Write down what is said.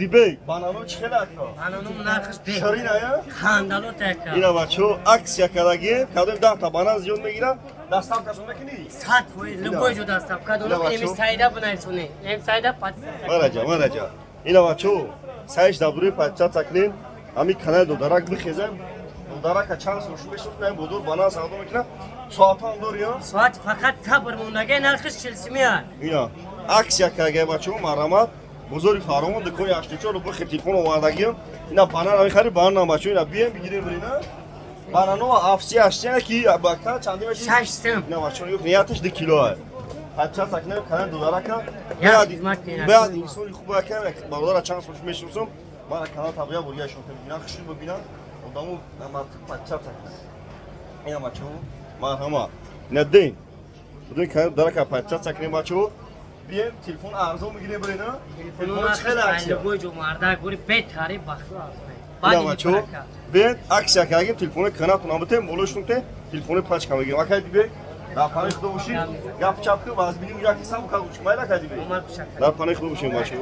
Дибек, банано чӣ хеле, ака? Бананом нархаш бе. Ширин ая? Хандало така. Ина, бачо, акция кардагем, кадом 10 та банан зиёд мегирам, доставкашон мекунӣ? 100%, любой ҷо доставка дорам. Ина, Эми бачо. сайда бинависоне. Эми сайда подписаться. Мараҷа, мараҷа. Ина, бачо, сайш дабруи подписаться кунем, ҳамин канали Додарак бихезем. Додарака чанд сол шуд мешуд, ин бозор банан савдо мекунам. Соатам дори, я? Соат фақат сабр мондаге, нархаш 40 сими. Ина, акция кардаги, бачо, марҳамат. Бозори Фаромон, дукони 84 бихе, телефон овардагиам. Ина, банан мехари, банан, бачо, ина бием бигирем, бирина. Банано афси аштия ки бака чанди меши? 6 сим. Ина, бачо, нигоҳ, нияташ 2 кило ай. Подписаться кунем канали Додарака. Як хизмат кунем. Баъд инсони хуб ака, бародара чанд сол мешиносам. Мара канал табия бургашон бибинам, хушуд бибинам. Одамо подписаться кунам. Ина, бачо, марҳамат. Ина ден. Будем канали Додарака подписаться кунем, бачо. Бием телефон арзон мегирем, бирина. Телефон чӣ хеле акция? Любой ҷо мардак гури бетари бахту аст. Ина, бачо, биен, акция кардагим, телефони канатон битем, болошон те, телефони пачка мегирем. Акай Дибек, дар паноҳи Худо бошӣ, гап чап ку, вазбини як ҳисаб ка, майла, акай Дибек. Омад бошад. Дар паноҳи Худо бошем, бачо.